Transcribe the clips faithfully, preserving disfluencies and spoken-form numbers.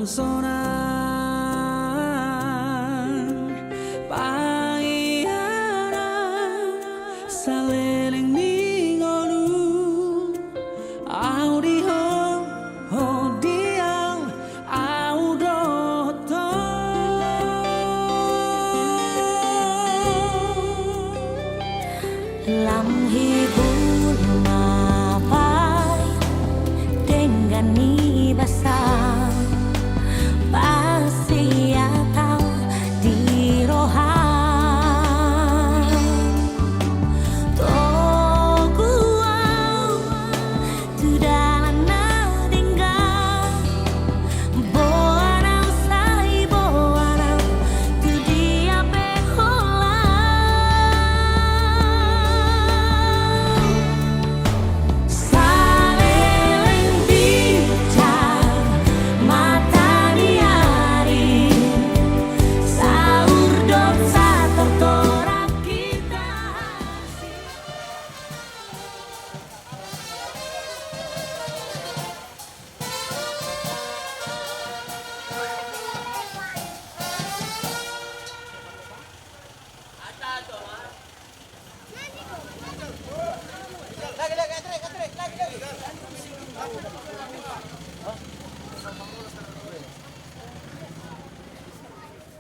Sonang paianan saleleng ni ngolu, au di ho, ho di au, au dohot ho. Lam hibul ma baen denggan ni basa, basiat au di roha. Togu au tu dalan na denggan, boan au sai boan au tu dia pe holan. Saleleng bicar mata ni ari, saur dohot satortor hita.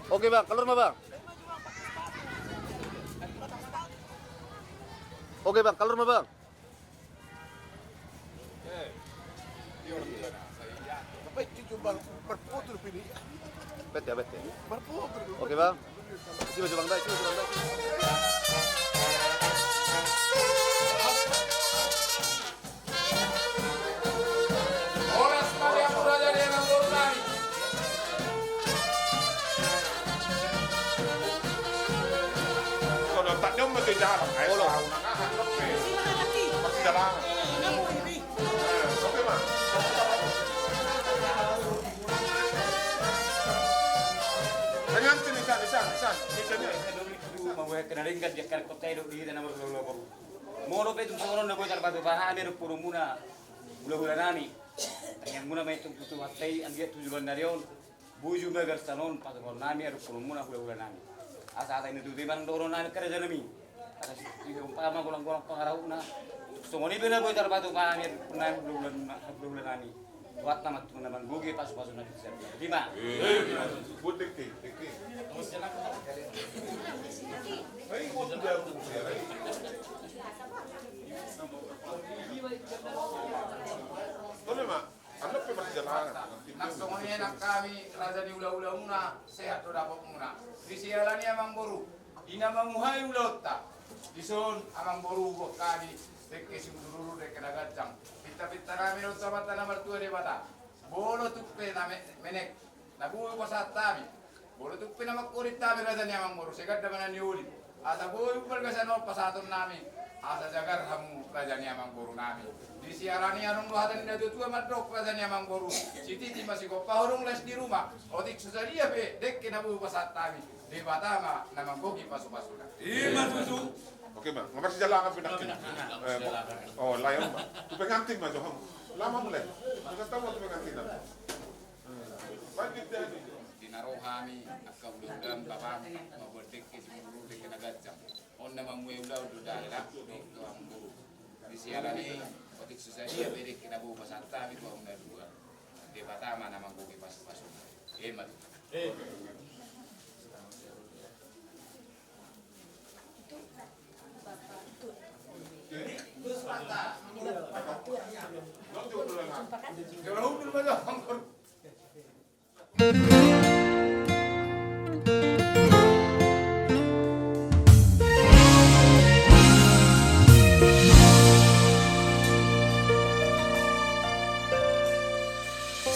Oke, Bang, keluar ma, Bang. Oke, Bang, keluar ma, Bang. Bete, bete. Oke, Bang. Isi ma jo, Bang, da, isi ma jo, Bang, da. Horas ma di hamu raja ni amangboru nami. Songon tadi on ma tu jalan, ayo. Olo. Tahu nang aha, oke. Pasti jalan. Eh, oke, Bang. Pengantin di sana, di sana, di sana. Di sana. Aduh, mau gue kena denggan dia kan kota itu di tanah berlolo. Molo pe tung songon on na boi tarpatupa hami dohot boru muna, hulahula nami. Tangiang muna ma i tung tu Tuhan pe, anggiat tu joloan ni ari on, bujur ma ganup on pasahaton nami dohot boru muna, hulahula nami. Asa hata i na tutu i ma nang dohonon nami, angka raja nami. Asa sititi umpama, golang-golang pangarahutna. Songon i pe na boi tarpatupa hami dohot boru muna, hulahula nami. Buat nama tu na manggohi pasupasu na bisa. Terima. Eh, buat dengke, dengke. Ayo, buat dia, buat dia, ayo. Tole ma, anda pe masih jalan. Nang songon i nang hami raja ni hulahula muna, sehat do dapot muna. Disiala ni amangboru. Di na mamuhai ulaonta, dison amangboru huboan hami, dengke Sibulurung, dengke na ganjang. Pintapinta nami dohot Amanta na martua Debata. Molo tung pe na me-, menek, na boi hupasahat hami. Molo tung pe na mangholit hami raja ni amangboru, sai ganda ma na nioli. Asa boi umbal gasan on pasahaton nami. Asa jagar hamu raja ni amangboru nami. Disiala ni i adong do hata ni na tuatua mandok raja ni amangboru. Sititi ma sigompa holong las di ruma. Otik so sadia pe dengke na boi hupasahat hami. Debata ma na manggohi pasupasuna. I ma tutu. Oke, Bang. Nga marsijalangan pe nangkin. Eh, oh, lae on, Bang. Tu pengantin ma jo hamu. Lae ma mulai. Nga tahu tu pengantin. Lanjut dia. Di na ro hami angka hulahula bapam, mamboan dengke Sibulurung, dengke na ganjang. On na mamuhai ulaon do dala dohot amangboru. Disiala ni i otik so sadia pe dengke na boi hupasahat hami tu hamu na dua. Debata ma na manggohi pasupasuna. I ma tutu.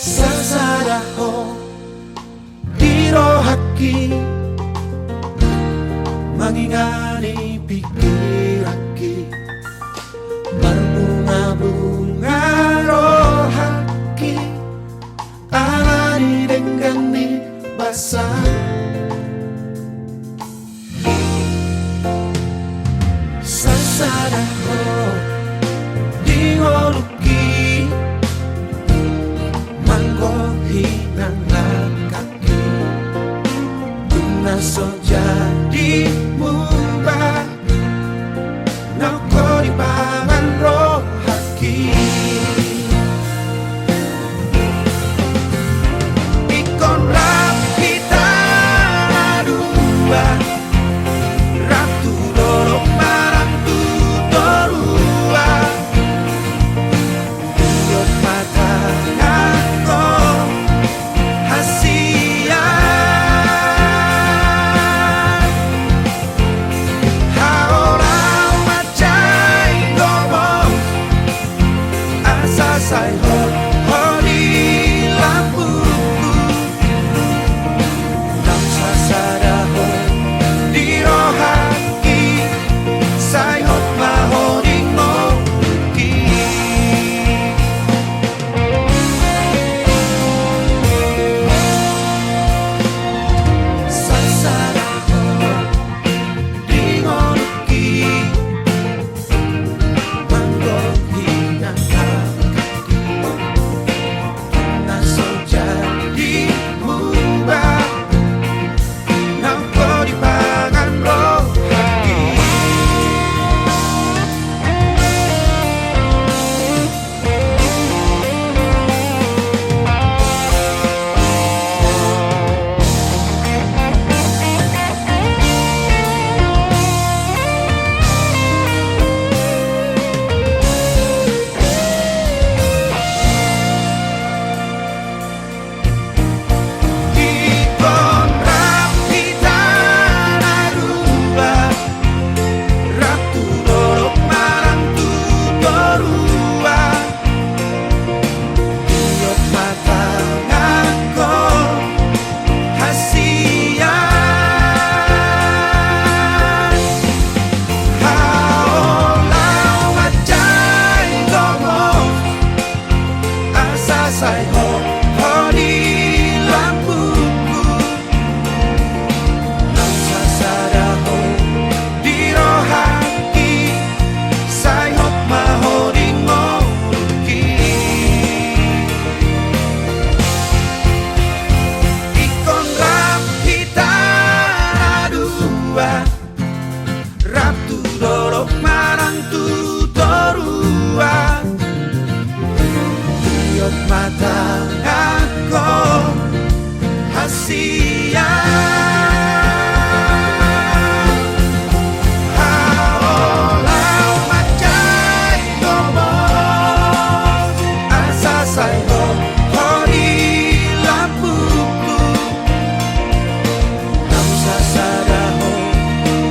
Sasada ho di rohangki, mangingani pikiranki, marbungabunga rohangki, ala ni denggan ni basa. Sasada ho di ngolungki, manggohi nang So jadi mubah, nang ho dipangan rohangki. Ingkon rap hita na dua, rap tu dolok manang tu toruan. Iot ma tanganhon hasian. Haola ma jai gomos, asa sai hot ho di lambungku. Nang sasada ho di rohangki, sai hot ma ho di ngolungki. Sasada ho di ngolungki. Anggo hinan na so jadi mubah, nang ho dipangan rohangki. Ingkon rap hita na dua, rap tu dolok manang tu toruan. Iot ma tanganhon hasian. Haola ma jai gomos, asa sai hot ho di lambungku. Nang sasada ho di rohangki, sai hot ma ho di ngolungki. Ingkon rap hita na dua, rap tu dolok manang tu toruan. Iot ma tanganhon hasian. Haola ma jai gomos, asa sai hot ho di lambungku. Nang sasada ho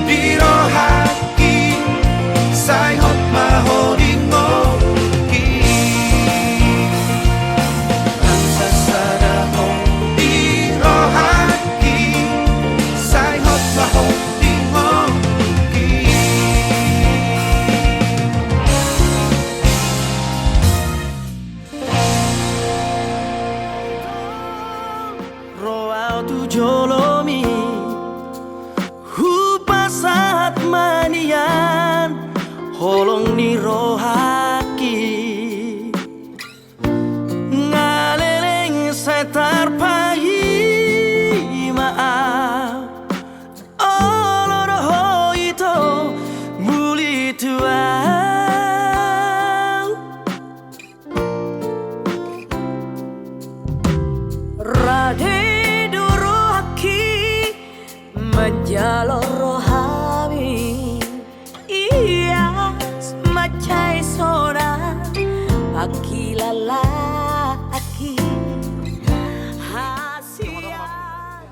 di rohangki, sai hot ma ho di ngolungki. Nang sasada ho di rohangki, sai hot ma ho di ngolungki. Ro ahu tu jolomi, hupasahat ma nian holong ni rohangki. Nga leleng sai tarpaima ahu, olo do ho ito muli tu ahu. Rade do rohangki manjalo rohami, ias mansai sonang pangkilalaanki. Hasian.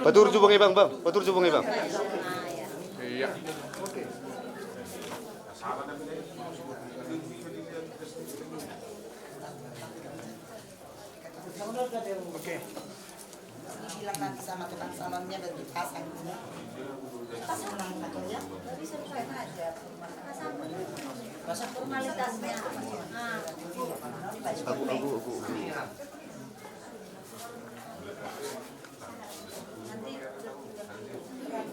Paturju bongi, Bang, Bang. Paturju bongi, Bang. Iya. Oke. Bilang nanti sama tukang salonnya, biar dipasang. Pasang. Pasang. Formalitasnya. Ah. Aku, aku, aku. Nanti,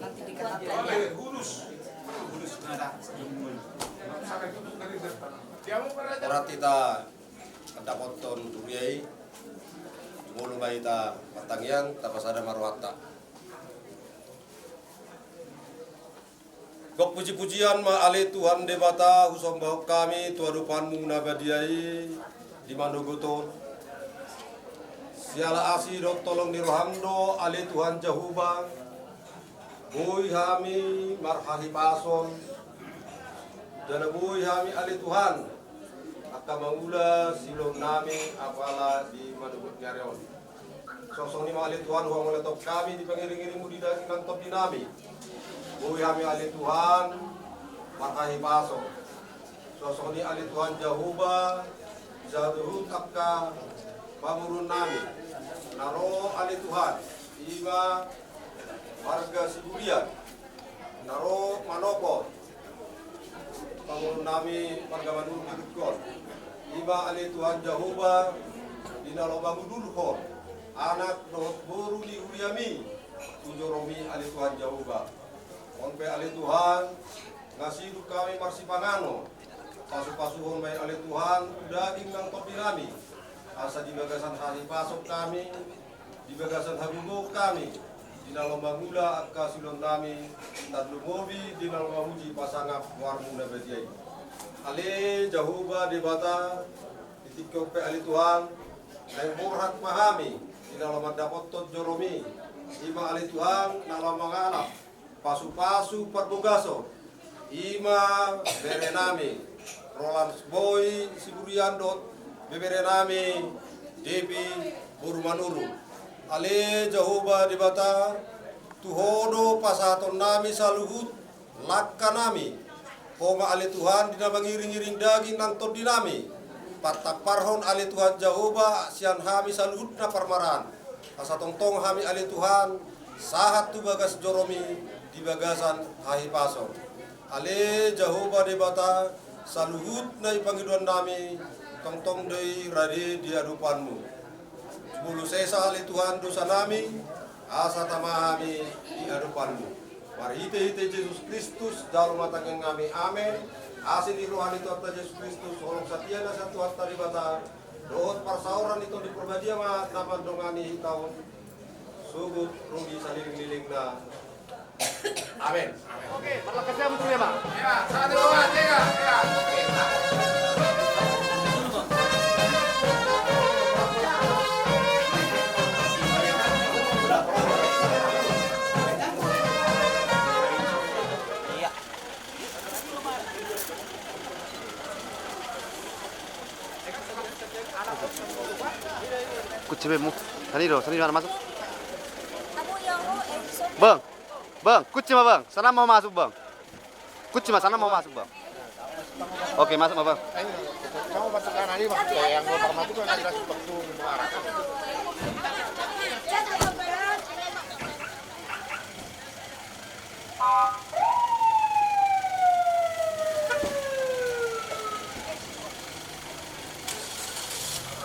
nanti dikata. Tangiang, tapasada ma rohanta. Gok puji-pujian ma ale Tuhan Debata, husombahon hami tu adopanmu na badia i di manogot on. Siala asi dohot holong ni roham do ale Tuhan Jahowa, boi hami marhahipason, jala boi hami ale Tuhan angka mangula siulaonnami apala di manogot ni ari on. Songon i ma ale Tuhan, huhamuliatehon hami di pangiring-iringmu di daging nang tondinami. Boi hami ale Tuhan marhahipason. Songon i ale Tuhan Jahowa, saluhut angka pamoruonnami na ro ale Tuhan, i ma marga Siburian, na ro manopot pamoruonnami marga Manurung di tingki on. I ma ale Tuhan Jahowa, di na laho mangudurhon anak dohot boru ni huriami tu joromi ale Tuhan Jahowa. On pe ale Tuhan, nga sidung hami marsipanganon, pasu-pasuhon ma i ale Tuhan tu daging nang tondinami, asa di bagasan hahipason hami, di bagasan hagogoon hami, di na laho mangula angka siulaonnami, tarlumobi di na laho mamuji pasangap goarmu na badia i. Ale Jahowa Debata, di tingki on pe ale Tuhan, naeng borhat ma hami di na laho mandapothon joromi, i ma ale Tuhan na laho mangalap pasu-pasu parbogason, i ma berenami Roland Boy Siburian dohot beberenami Devi boru Manurung. Ale Jahowa Debata, tu Ho do pasahatonnami saluhut langkanami. Ho ma ale Tuhan di na mangiring-iring daging nang tondinami. Patamparhon ale Tuhan Jahowa sian hami saluhutna parmaraan, asa tongtong hami ale Tuhan sahat tu bagas joromi di bagasan hahipason. Ale Jahowa Debata, saluhut na i pangidoannami, tongtong do i rade di adopanmu. Jumolo sesa ale Tuhan dosanami, asa tama hami di adopanmu. Marhite-hite Jesus Kristus jalo ma tangiangnami. Amen. Asi ni roha ni Tuhanta Jesus Kristus, holong satia na sian Tuhanta Debata, dohot parsaoran ni Tondi Parbadia ma na mandongani hita on, sogot ro di salelenglelengna. Amen. Oke, marlangkasian ma sude ma. Kunci be mu. Sani do, sani do masuk. Bang. Bang, kunci ma bang. Sana mau masuk bang. Kunci ma, sana mau masuk bang. Oke, masuk ma bang.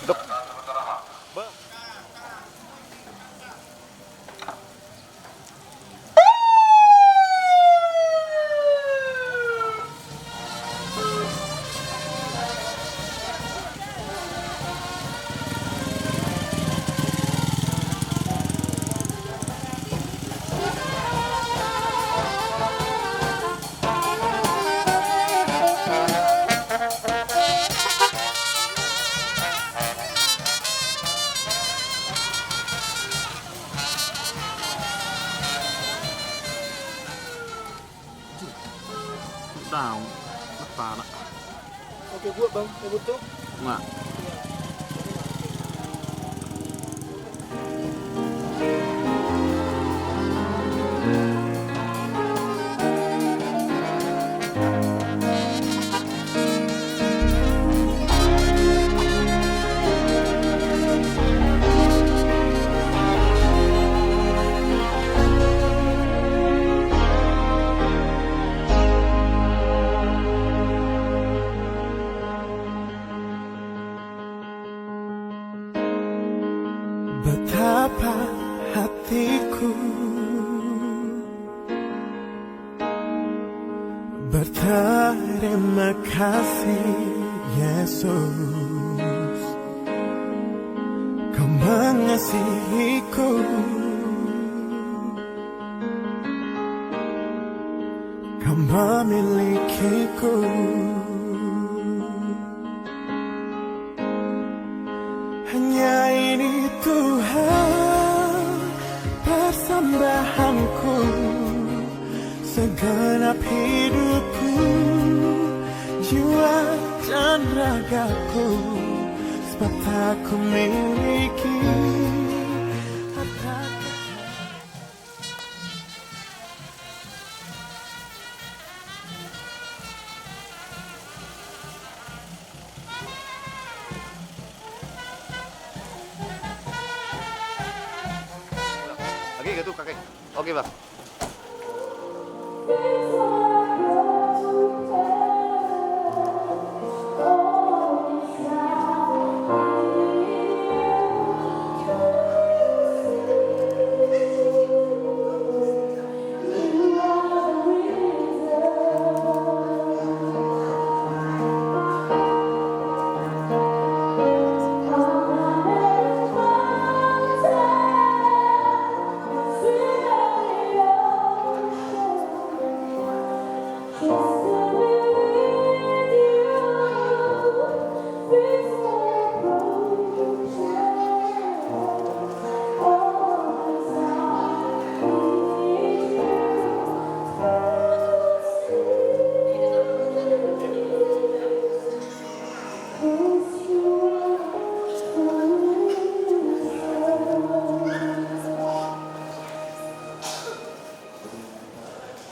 Dok. Bang. Daun, apa nak? Oke, buat bang, ribut tuh. Nah. Betapa hatiku berterima kasih, Yesus, Kau Mengasihiku, kau memilikiku. Hanya ini Tuhan persembahanku, segenap hidupku, jiwa dan ragaku, sebab tak ku miliki harta. Lagi gitu, kakek. Oke, Bang.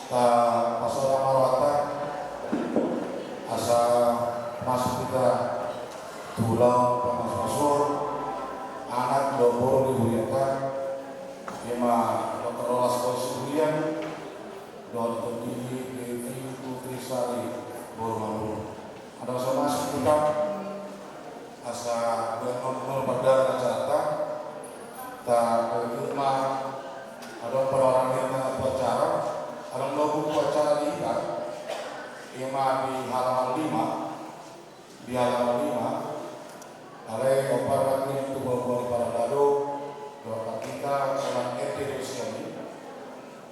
Tapasahat ma rohanta asa masuk hita tu ulaon pamasumasuon anak dohot boru ni hurianta, i ma Doktor Rolas Boy Siburian dohot Tondi Devi Putrisari boru Manurung. Andorang so masuk hita, asa baen ma molo pardalanan acaranta, tapaihut ma adong perorangan ni tu acara, adong do buku acara di hita, i ma di halaman lima, di halaman lima, alai hombar ma tu boaboa ni parhalado, dohot hita, ulang ende do sian i,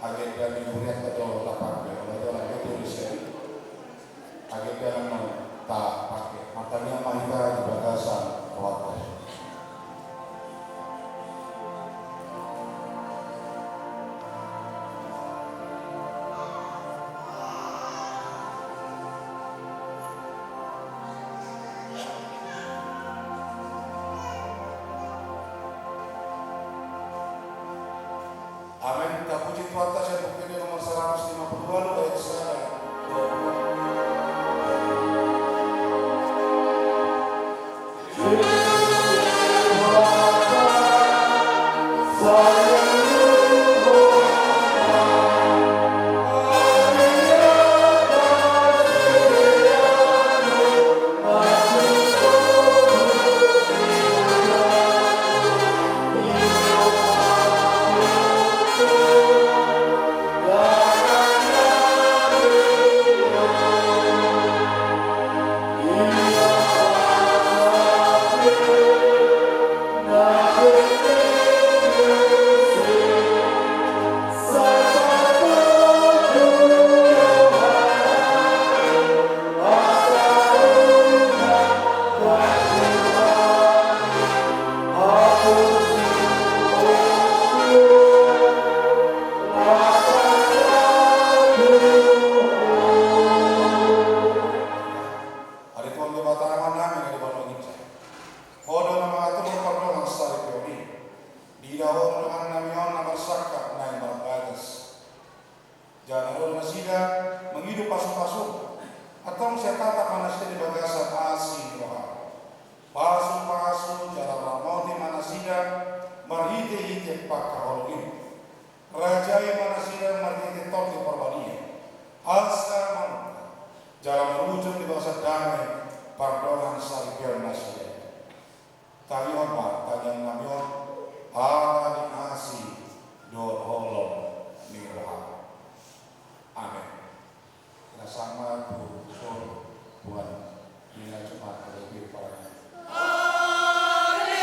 agenda ni hurianta do tapake, ulang ende do sian i. Age pe annon tapake, martangiang ma hita di bagasan rohanta. Amen. Tapuji Tuhanta sian Buku Ende nomor seratus lima puluh walu ayat sada. Ari Tuhan Debata Amanami na di banua ginjang, Ho do na mangaturhon pardongan saripeon i. Diida Ho do dongan nami on na marsangkap naeng marbagas. Jala ro do nasida mangido pasupasu. Antong sai tatap ma nasida di bagasan asi ni roham. Pasupasu jala ramoti ma nasida marhitehite pangkaholongan i. Rajai ma nasida marhite Tondi Porbadia. Asa manungkun jala marujung di bagasan dame pardongan saripeon nasida. Tangihon ma tangiang nami on ala ni asi dohot holong ni roham. Amen. Ina sama tu son buat ina cuma ada lebih parah. Haleluya.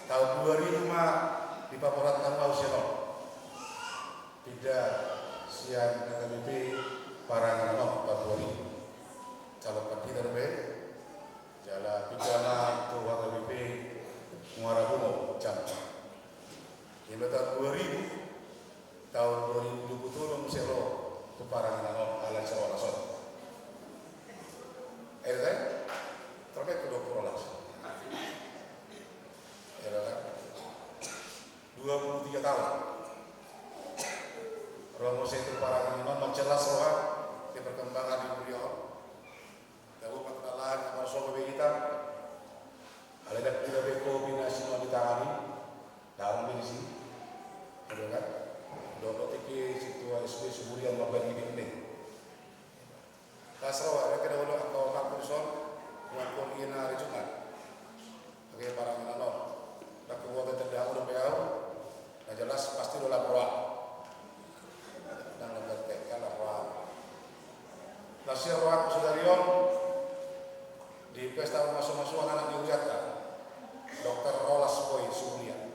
Taon dua ribu ma dipaborhat hamu au sian on. Pinda sian H K B P Parange na on, Pak Wali. Calon pandita dope. Jala pinda ma tu H K B P Muara Bungo, Jambi. Ima taon dua ribu, taon dua ribu dua puluh tolu muse ro tu Parange na on, ala sian rolas on. Eh, kan? Terbaik ke dua puluh rolas. Eh, kan? Dua puluh tiga taon. Ro muse tu Parange na on, mansai las roha di perkembangan di huria on. Tabo ma tu na laho, na marsogo be hita. Alai ndang pola be kopi na sinuan di tangan i. Daong be disi. Betul kan? Dohot tingki sintua S B Suburian mambahen i be. Las roha, ndang kira olo angka omakku dison. Nuaeng kopi na hari Jumat. Oke, Parange na on. Ndang huboto tanda hamu dope au. Na jelas pasti do las roha. Ndang na bertek, kan las roha. Las roha sadari on di pesta pamasumasuon anak ni hurianta, Dokter Rolas Boy Suburian.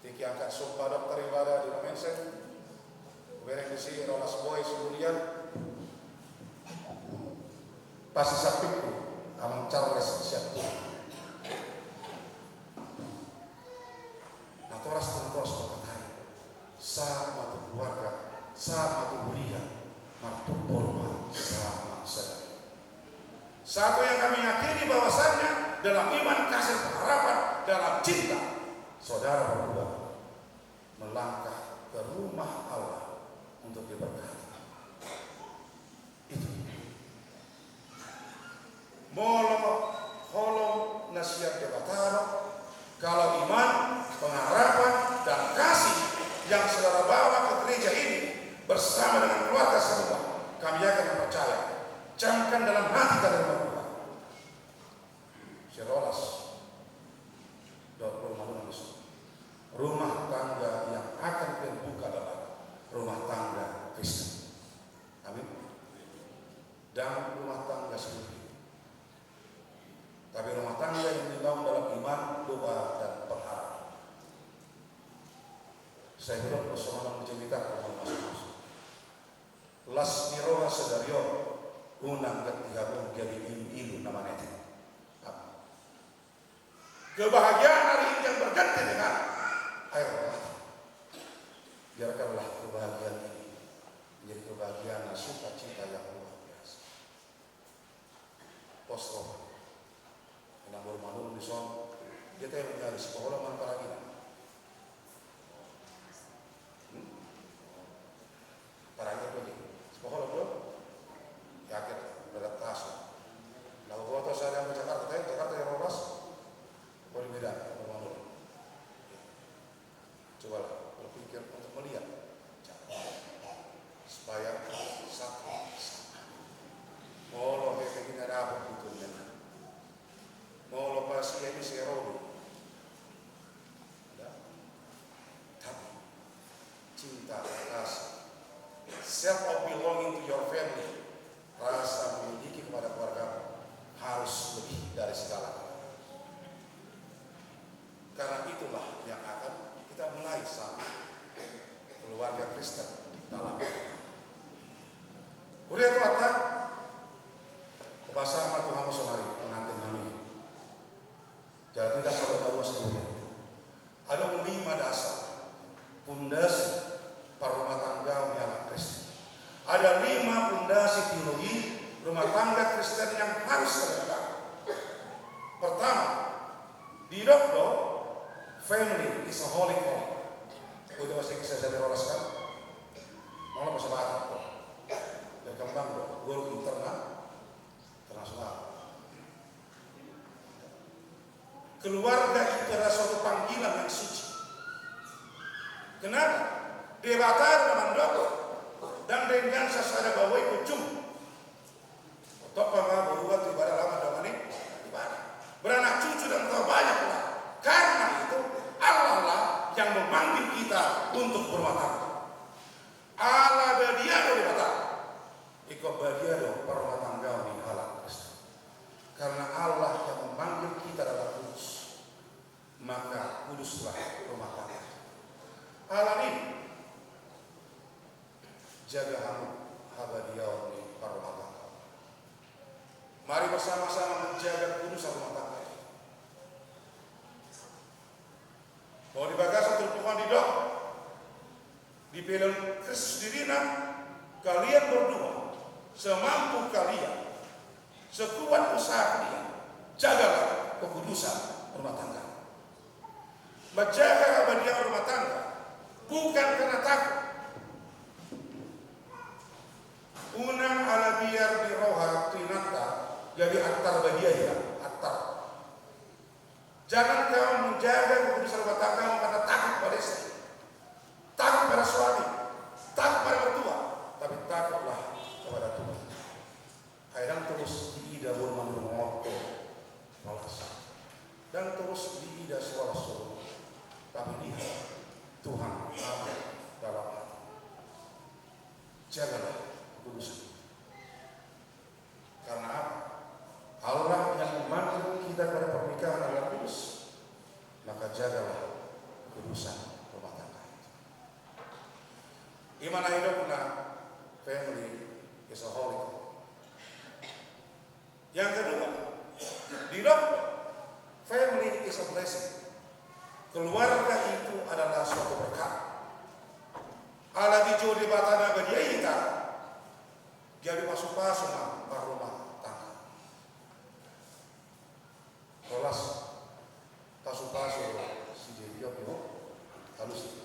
Tingki angka sumpah dokter i pada di Menseng. Hubereng disi Rolas Boy Suburian. Pasisampingku Amang Charles Sianturi. Natoras, natoras huhatai. Sahat ma tu keluarga, sahat ma tu huria, martumpol ma, sahat ma sadari. Satu yang kami yakini bahwasannya dalam iman, kasih, pengharapan, dalam cinta, saudara berdua melangkah ke rumah Allah untuk diberkati. Itu. Molo holong na sian Debata do, kalau iman, pengharapan, dan kasih yang saudara bawa ke gereja ini bersama dengan keluarga semua, kami yakin dan percaya, camkan dalam hati kalian berdua. Si Rolas dohot Bro Manurung disi. Rumah tangga yang akan kalian buka adalah rumah tangga Kristen. Amin. Dan rumah tangga sendiri. Tapi rumah tangga yang dibangun dalam iman, doa, dan pengharapan. Sai hudok do songon na hucerita, kalau masuk-masuk. Las ni roha sadari on, unang ganti hamu gabe ilu-ilu na manetek. Amin. Kebahagiaan hari ini jangan berganti dengan air mata. Biarkanlah kebahagiaan ini menjadi kebahagiaan dan sukacita yang luar biasa. Pos roha. Inang Bro Manurung dison, dia tanya menjadi sekolah mana para ini. Hmm? Parange pe i. Sipaholon do? Yakin, beradaptasi. Laho boto sada di Jakarta, eh, Jakarta, Jakarta Barat. Oh, di Medan, Bro Manurung. Cobalah berpikir untuk melihat supaya satu sama. Molo hepeng i na dapot, betul memang. Molo pas ia ini si Herodi. Ada. Tapi cinta, kasih, sense of belonging to your family, rasa memiliki kepada keluargamu harus lebih dari segala. Karena itulah yang akan kita mulai sama keluarga Kristen dalam. Huria Tuhanta, hupasahat ma tu hamu saonari pengantin nami. Jadi dasar utama sebenarnya. Adong lima dasar pondasi parrumatanggaon ni halak Kristen. Ada lima pondasi teologi rumah tangga Kristen yang harus kita pegang. Pertama, didok do, family is a holy calling. Itu bahasa Inggris, saya, saya rolas kan. Malah bahasa Batak do. Berkembang do, go internal, internasional. Keluarga itu adalah suatu panggilan yang suci. Kenapa? Debata do na mandok, ndang denggan sasada baoa i punjung. Tong pe ma borua tu ibadah, laho mandongani ibadah. Beranak cucu dan terbanyak pula. Karena itu, Allah lah yang memanggil kita untuk berumah tangga. Ala badia do Debata. Ingkon badia do parrumatanggaon ni halak Kristen. Karena Allah yang memanggil kita dalam sama-sama menjaga keputusan rumah tangga. Bahwa di bagasan turpuk on didok, dipelehon Kristus dirina, kalian berdua, semampu kalian, sekuat usaha kalian, jagalah kekudusan rumah tangga. Menjaga keabadian rumah tangga bukan karena takut. Unang ala biar di roha tu inanta gabe antar badia ia, antar. Jangan kau menjaga kekudusan rumah tanggamu karena takut pada istri, takut pada suami, takut pada mertua, tapi takutlah kepada Tuhan. Ai ndang torus diida boru manurung oto, rolas. Ndang torus diida suara suru. Tapi lihat Tuhan ada dalam hati. Jagalah kekudusan. Karena apa? Allah yang memanggil kita kepada pernikahan adalah kudus. Maka jagalah kekudusan rumah tangga itu. I ma na didok na family is a holy thing. Yang kedua, didok family is a blessing. Keluarga itu adalah suatu berkat. Ala dijou Debata na badia hita, gabe pasupasu ma parrumah tangga. Rolas, pasupasu si Devi oke mo. Halus.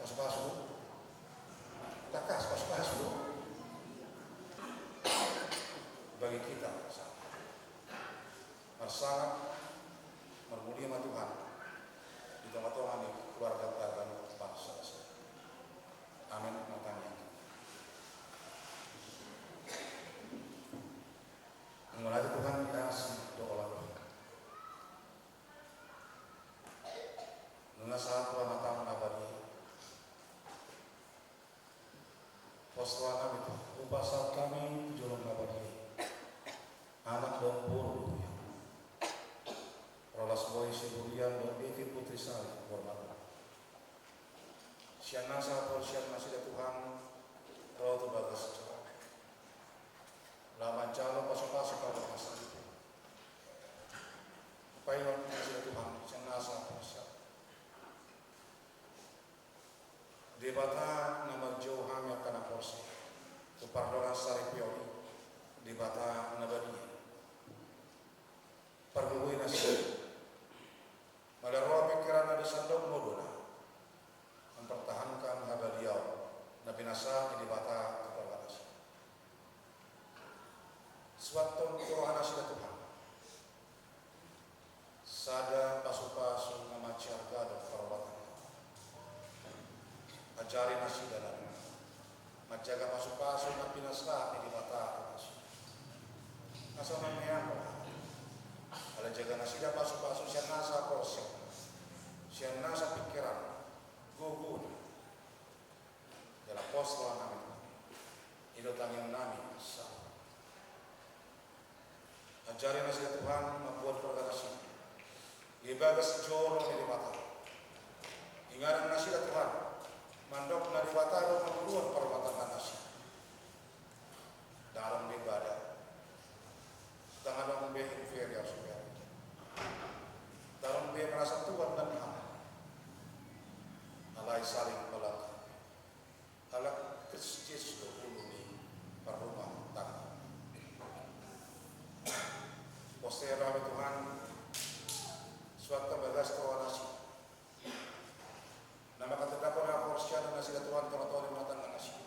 Pasupasu. Takas pasupasu. Bagi kita sama. Marsangat, marmulia ma Tuhan di tonga-tonga ni keluarga, keluarga ni bangsa. Amin. Martangiang. Mauliate Tuhan di asi dohot lam. Nunga sahat tu hataM na badia. Pos roha nami Tuhan, hupasahat hami tu jolom na badia i, anak dohot boru di huria. Rolas boi Siburian dohot Devi Putrisari boru Matua. Sian nasa haporseaon nasida Tuhan, ro tu bagas joro. Laho manjalo pasupasu pardongan saripeon. Paingot nasida Tuhan, sian nasa haporseaon. Debata na manjou hami angka na porsea tu pardongan saripeon i, Debata na badia. Pargogoi nasida. Molo ro pingkiranna di sandok modona, mempertahankan habadiaon na pinasahat ni Debata tu keluarga nasida. Suanhon tu roha nasida Tuhan sada pasupasu na mansai arga dohot parrohatan. Ajari nasida lalu manjaga pasupasu na pinasahat ni Debata tu nasida. Asa mameang roha. Ala jaga nasida pasupasu sian nasa porsea, sian nasa pingkiran, gogo. Jala pos roha nami. I do tangiang nami. Ajari nasida Tuhan mamboan keluarga nasida di bagas joro ni Debata. Inganan nasida Tuhan, mandok na Debata do manguluhon parrumah tangga nasida. Ndang adong be badan. Ndang adong be inferior superior. Ndang adong be merasa tuan dan ham. Alai saling melengkapi. Ala Kristus Jesus do ulu ni parrumah tangga. Pos roha nami Tuhan, suanhon bagas tu roha nasida. Na manghatindanghon haporseaon nasida Tuhan tu tonga-tonga ni rumah tangga nasida.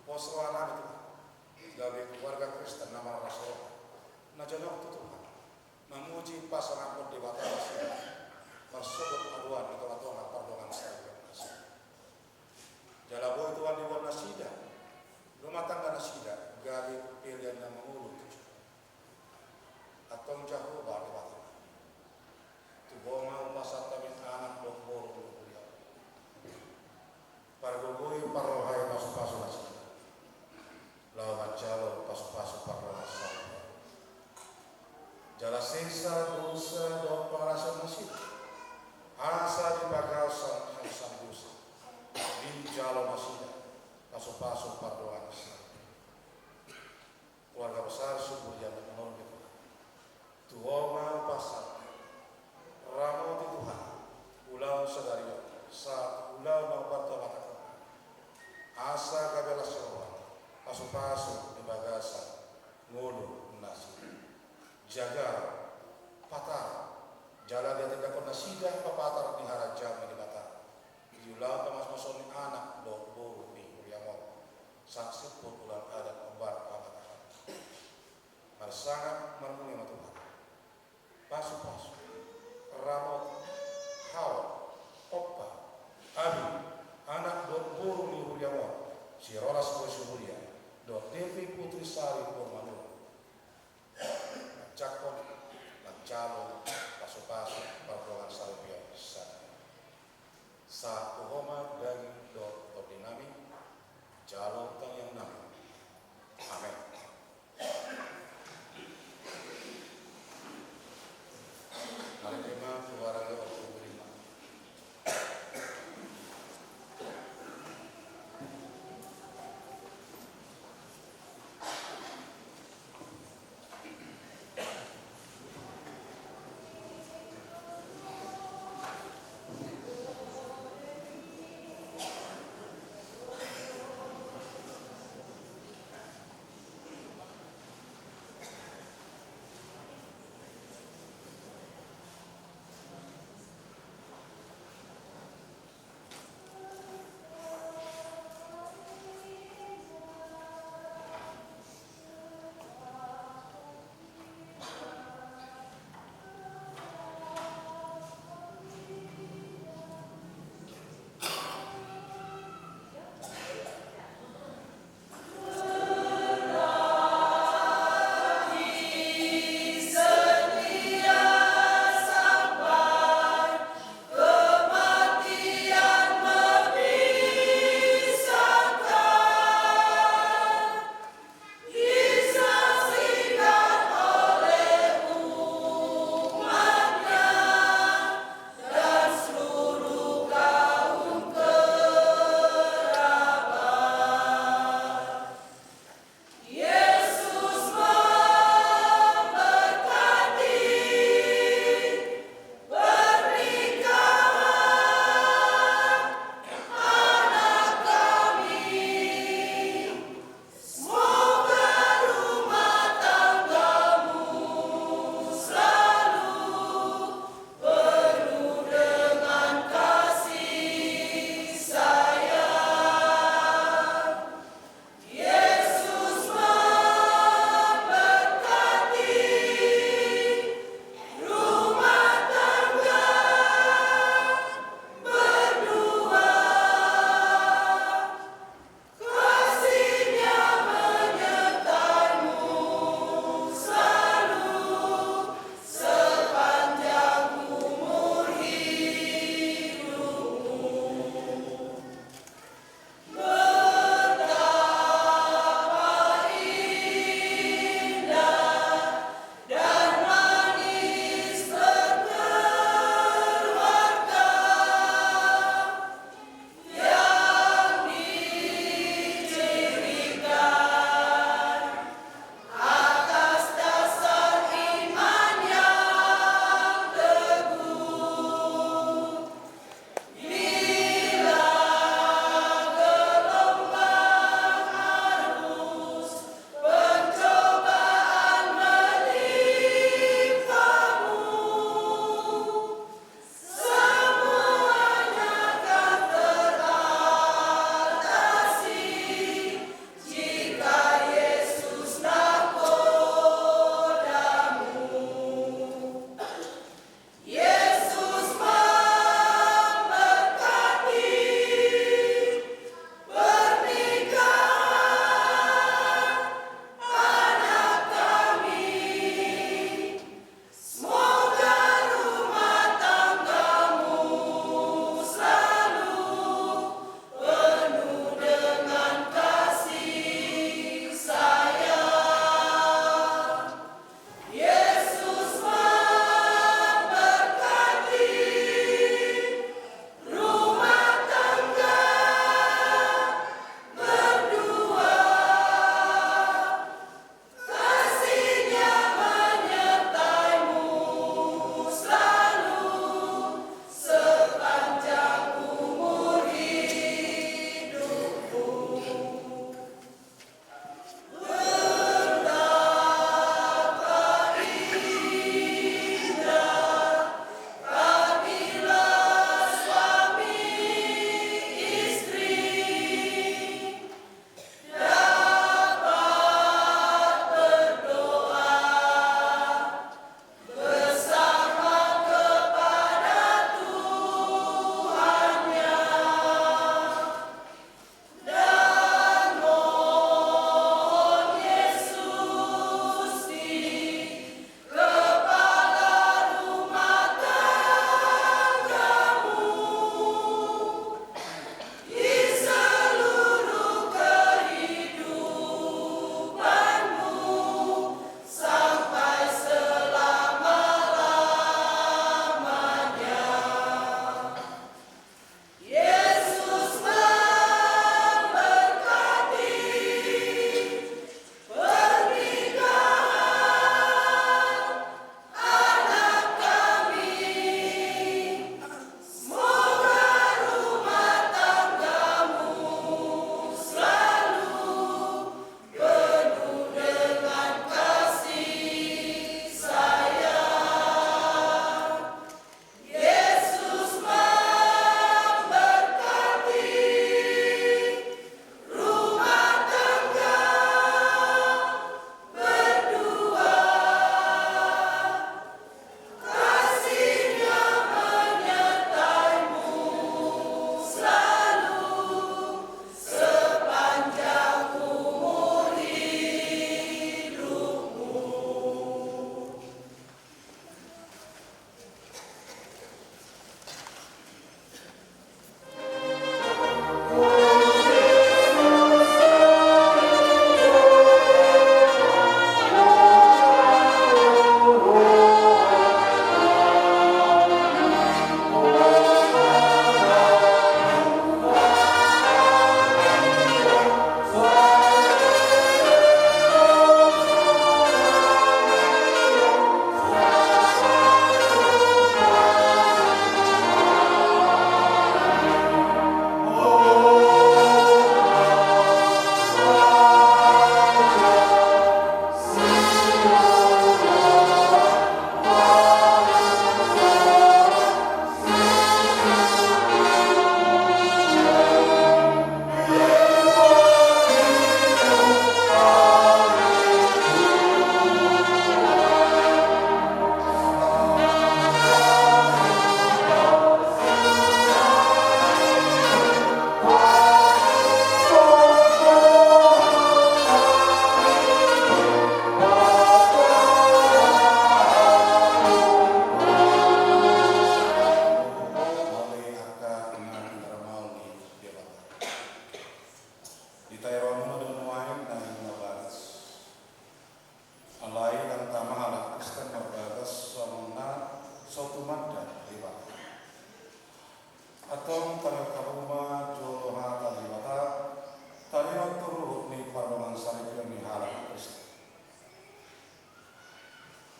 Pos roha nami Tuhan, gabe keluarga Kristen na marlas roha, na jonok tu Tuhan, mamuji pasangaphon Debata nasida, marsogot haduan di tonga-tonga pardongan saripeon nasida. Jala boi Tuhan diboan nasida rumah tangga nasida gabe pelean na mangolu tu Jahowa. Antong Jahowa Debata nami, tu Ho ma hupasahat hami anak dohot boru di huria. Pargogoi, parrohai pasupasu nasida laho manjalo pasupasu pardongan saripeon. Jala sesa dosa dohot pangalaosion nasida, asa dipagaos sian hadosaon dosa. Dijalo nasida pasupasu pardongan saripeon. Keluarga Sangap marmune ma Tuhan. Pasupasu, ramoti, haol, ompa, abing, anak dohot boru ni huriaM on, si Rolas boru ni huriaM, dohot Devi Putrisari boru ni huriaM, manjangkon, manjalo pasupasu pardongan saripeon. Sahat tu Ho ma daging dohot tondinami. Jalo tangiangnami. Amen. Mari, terima kasih.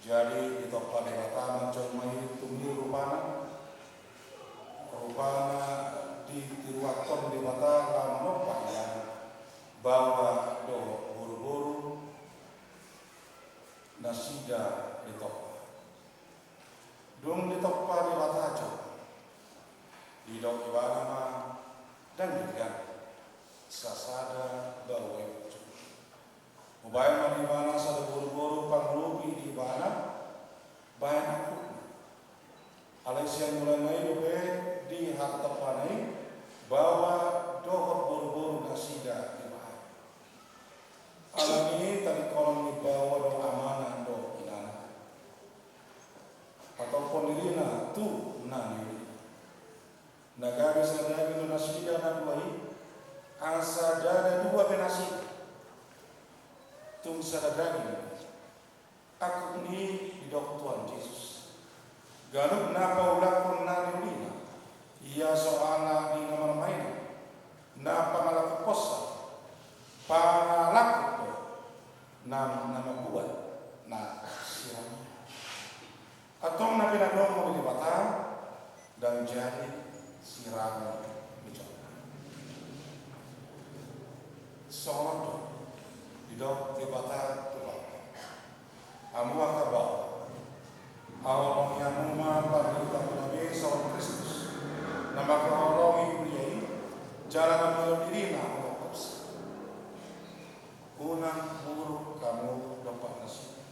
Jadi ditompa Debata manjolma i, tung i rupana, rupana ditiruakkon Debata laho manompa ia, baoa dohot boruboru nasida ditompa. Dung ditompa Debata jo, didok ibana ma, ndang denggan sasada baoa i. Hubaen ma di ibana sada boruboru pangurupi di ibana, baen angkupna. Alai sian mulana i dope dihatopana i, baoa dohot boruboru nasida dibaen. Alani i tadingkonon ni baoa dohot amana dohot inana, patophon dirina tu na niuli. Na gabe sada daging do nasida na dua i, asa ndada dua be nasida, tung sada daging. Angkup ni i didok Tuhan Jesus, ganup na paulakhon na niulina, ia soara ni na marmain, na pangalangkuponsa, pangalangkup do nang na mambuat na sirang i. Antong na pinadomu ni Debata ndang jadi sirang ni jolma. Songon on do didok Debata tu baoa, hamu angka baoa, haholongi hamu ma pardihutamuna be songon Kristus na mangkaholongi huria i, jala na manjalo dirina mangkophopsi. Unang muruk hamu dompak nasida,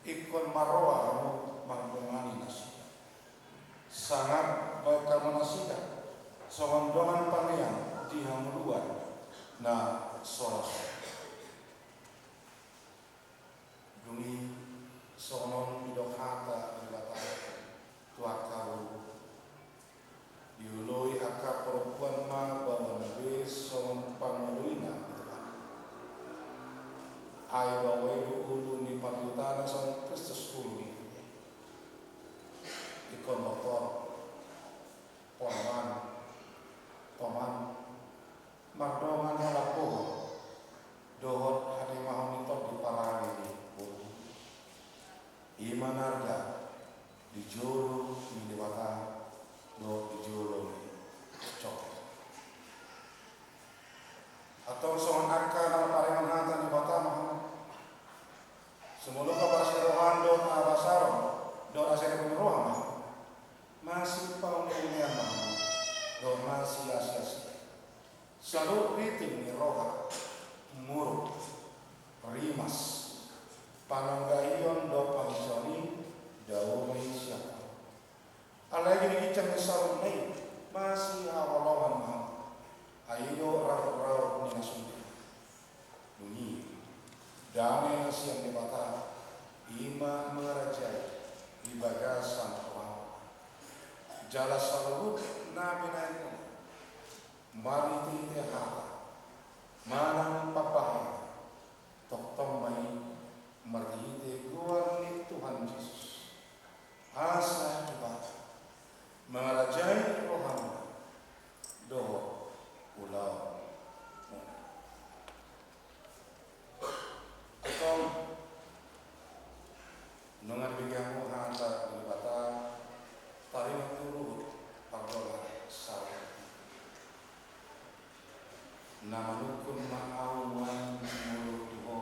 ingkon marroha hamu mandongani nasida. Sangap baen hamu nasida songon dongan pangean di hangoluan na so ra sogot. Dung i songon on didok hata ni Debata tu angka boru, dioloi angka parompuan ma baoana be songon pangoloina di Tuhan. Ai baoa i do ulu ni pardihuta na songon Kristus ulu ni huria i. Ingkon doktor, ponaman, toman, mardongan halambohon dohot hademahon ni tondi parade ni boru. I ma na arga di jolo ni Debata dohot di jolo ni jolma. Antong songon angka na marparean hata ni Debata ma hamu. Sumolong hamu parsirohaan dohot habasaron dohot haseriusan ni roha ma hamu. Masipaundumean ma hamu dohot masiasiasi. Saluhut riting ni roha, muruk, rimas, pananggaion dohot pangisoni, dao ma i sian hamu. Alai di ginjang ni saluhutna i masihaholongan ma hamu. Ai i do rautrau ni na sundut. Dung i, dame na sian Debata, i ma mangarajai di bagasan roham. Jala saluhut na binahenmuna marhitehite hata manang pambahenan, tongtong ma i marhitehite goar ni Tuhan Jesus. Asa Debata mangarajai rohamuna dohot ulaonmuna. Antong, nunga dibege hamu hata ni Debata, taringot tu ruhut pardongan sahat. Na manungkun ma ahu nuaeng molo tu ho,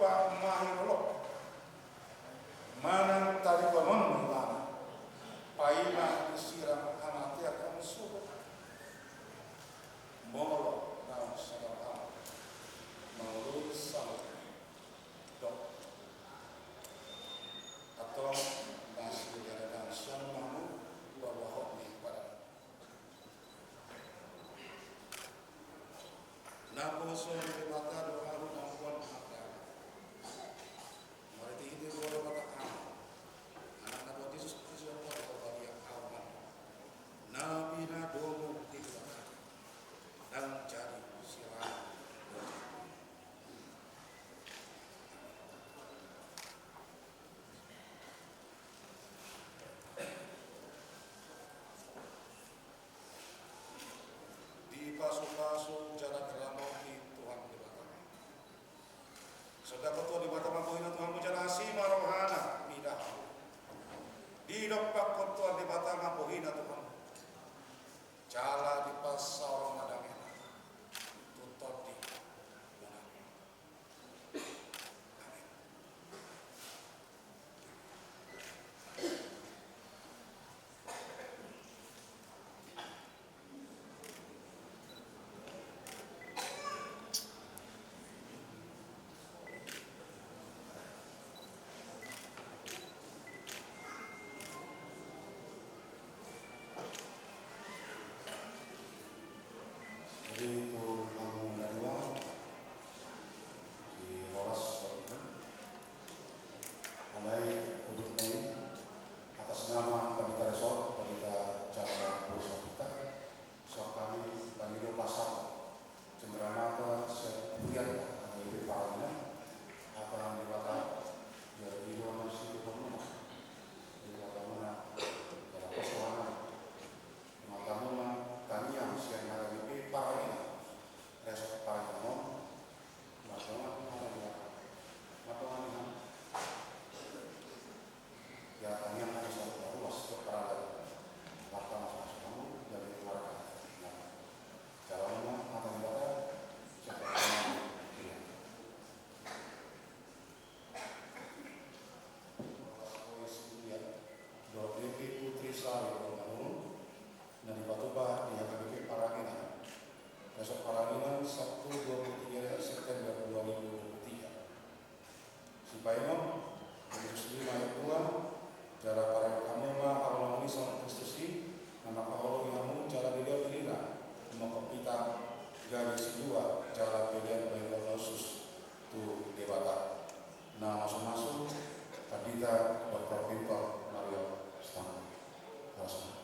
Mahi olo manang taribangon mangana paima disirang hamatean on suhut. Molo naung sabar hamu mangoloi saut, dok, antong na sidalandalan sian hamu, baboa hot ni padan. Naposo ni Debata do ahu na umboan hata. Marhitehite Debata Ama, Anakna Tuhan Jesus Kristus, Tondi Porbadia, ahu ma na pinadomu ni Debata, ndang jadi sirang. Dipasupasu jala diramoti Tuhan Debata. Sondanghon Tuhan Debata ma bohina tu hamu jala asi ma rohana mida hamu. Didompakhon Tuhan Debata ma bohina tu hamu jala dipasaoronna damena tu tondi. Amen. Jadi tu hamu na dua di Horas waktu itu, alai untuk ini, atas nama Pandita Resort, Pandita Chandra Purusa Putra, so hami pangido pasar cenderamata sian purian HKBP Parangina, hata ni Debata, jadi di ruangan situ pemuna, di ruangan pemuna, dalam persoalan. Molo hamu ma tangiang sian HKBP Parangina, Resort Parangina on, mardongan hata ni Debata. Mardongan ni hata. Ia tangiang na sarupa ruas tu parangina. Mardongan ma hamu, jadi keluarga. Jalo ma hata ni Debata, siapa yang Dohot D P Putri Sari Romangun, na dipatupa di HKBP Parangina, Resort Parangina, Sabtu dua puluh tiga September dua ribu dua puluh tiga. Sipaingot, Efesus lima ayat dua, jala parange hamu ma haholongan ni Kristus i, na mangkaholongi hamu jala dilehon dirina, mangkon hita, gabe silua jala pelean bahenon na hushus tu Debata. Na masumasu Pandita Doktor Pintor Mario Stan. Horas ma.